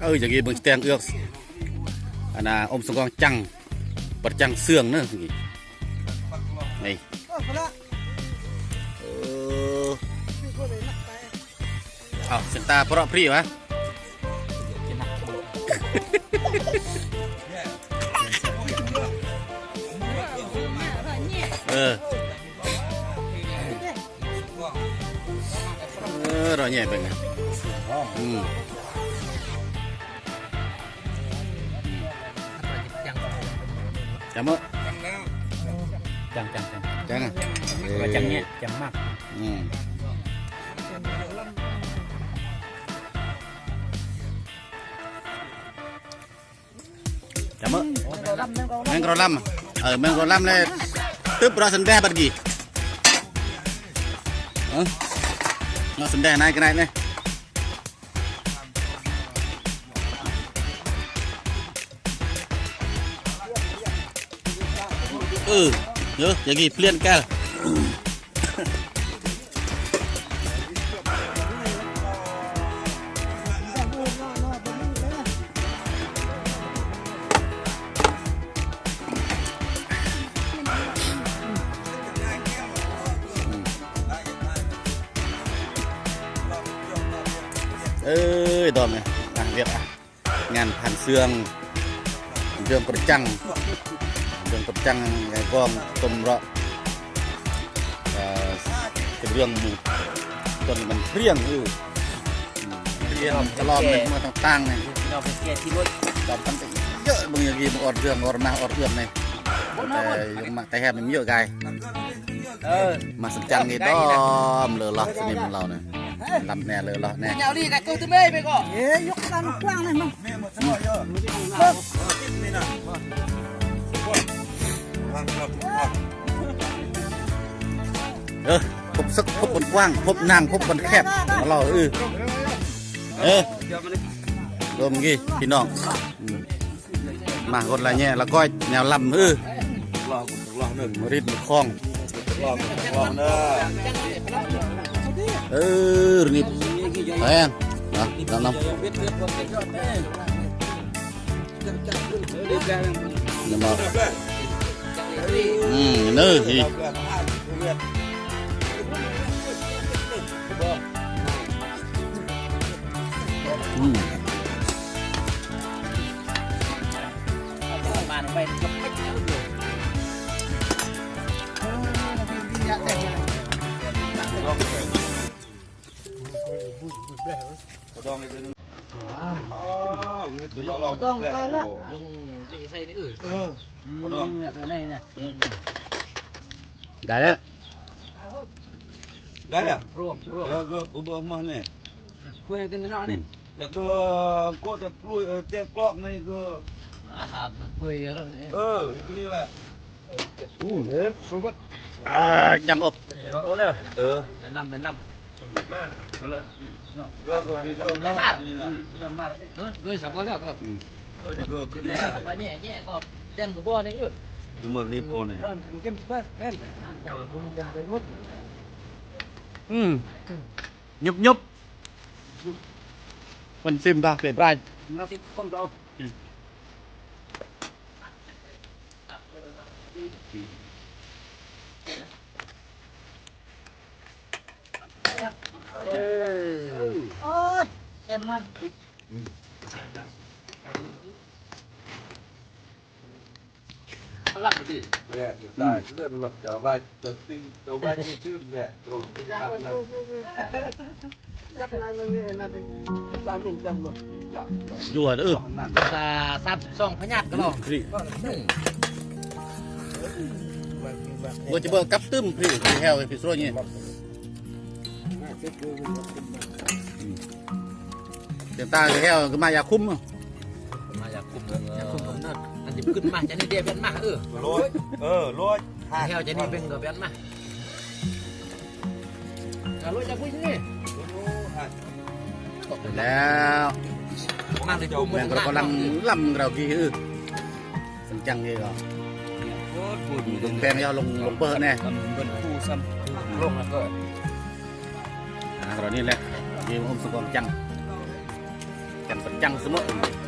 ເອີ ຢ່າງນີ້ເບິ່ງແຕງເອືອກ ອັນນ່າ ອົມສະກອງຈັງ ປະຈັງເຊື່ອງເນີ ນີ້ ເອີ ເອົາ ເສັ້ນຕາປະເພຣະຫວາ ເອີ ເອີ ເລາະແຍກເບິ່ງນະ ອືມ ຈຳເອີ ຈັງ ຈັງ ຈັງ ຈັງ ເອີ ຈັງແຍກ ຈັງມັກ ອືມ. ຈຳເອີ ແມງກະລຳ ແມງກະລຳ ເອີ ແມງກະລຳແລ້ວ ຕຶບ ເລາະສັນແດບັດກີ້ ເອີ ເລາະສັນແດນາຍກະໄດ້ເລີຍ ເອີ ເດີ ຢ່າກີ້ປ່ຽນການ. ເອີຍ ດອມເອີຍ ອ່ະ ວຽກ ອ່ະ ງານຜ່ານເຊື່ອງ ເລື່ອງປະຈັງ ເລື່ອງປະຈັງ ໃຫ້ກອງຕົ້ມເລາະ ເອີ ເປັນເລື່ອງໝູ່ ຈົນມັນພຽງ ເອີ ພຽງຕະຫຼອດເລີຍ ມາຕ່າງໆ ນີ້ ເນາະ ເປັນແກ່ທີ່ລົດ ດອມຕັ້ງແຕ່ເຍາະ ເບິ່ງຢ່າງນີ້ ມາອອດເລື່ອງ ອອດມາ ອອດເລື່ອງ ນີ້ ແຕ່ ມາແຕ່ແຮມ ມັນເຍາະກາຍ ເອີ ມາສັນຈັງນີ້ ດອມເລີລະ ສະໜິມເຮົານະ ລຳແນ່ເລີລະແນ່ ເອົາດີກະໂຕຕຶເມຍໄປກໍ ເອີ ຍົກການກວ້າງນະມັນ ເອີ ພົບສັກ ພົບບ່ອນກວ້າງ ພົບນາງ ພົບບ່ອນແຄບ ເຮົາ ເອີ ເອີ ລົມກີ້ ພີ່ນ້ອງ ອືມ. ມາຄົນລະແຍະລະກ້ອຍ ແນວລຳ ເອີ ລອງ ລອງໜຶ່ງ ມາຣິດມາຄອງ ລອງ ລອງເດີ ເອີ ນີ້ແພງນະ ນຳ ນຳ ນຳ ອືມ ເດີ ນີ້ ອືມ ໄດ້ແລ້ວ ໄດ້ແລ້ວ ເອີ ກໍເອົາມານີ້ ຄຸຍກັນເນາະນີ້ ແລ້ວກໍກົດແຕ່ປຸ້ຍ ເອີ ແຕ່ກອກນີ້ກໍ ອ່າ ປຸ້ຍ ເອີ ນີ້ແຫຼະ ອູ້ ເອີ ສົມບັດ ອ່າ ຈັ່ງອົບ ເອີ ແນະນຳ ແນະນຳ ອືມ ຍຸບໆ ມັນຊຶມຕາເປັນໄປ ຢູ່ເດີ ສາມສິບສອງພະຍາດກໍລອງ ບໍ່ຈະເບິ່ງກັບຕຶ້ມ ພີ່ ແຖວພີ່ໂຊຍນີ້ ເປັນຕາແຖວກໍມາຢາຄຸມ ມາຢາຄຸມ ຢາຄຸມ ອັນນີ້ຂຶ້ນມາຈາກນີ້ເດ ເປັນມາ ເອີ ໂລດ ເອີ ໂລດ ແຖວຈາກນີ້ເປັນກໍເປັນມາ ແລ້ວ ມາເລີຍ ແມ່ນກໍກຳລັງລຳເຮົາກີ້ ເອີ ສັນຈັງນີ້ກໍ ໂອ້ຍ ລົງແປງຍາວ ລົງ ລົງເປີແນ່ ເບິ່ງຜູ້ຊ້ຳ ລົງແລ້ວກໍ ອ່າ ຕອນນີ້ແຫຼະ ເອີ ມາອົມສະກອນຈັ່ງ ຈັ່ງປັນຈັ່ງສະເໝີ.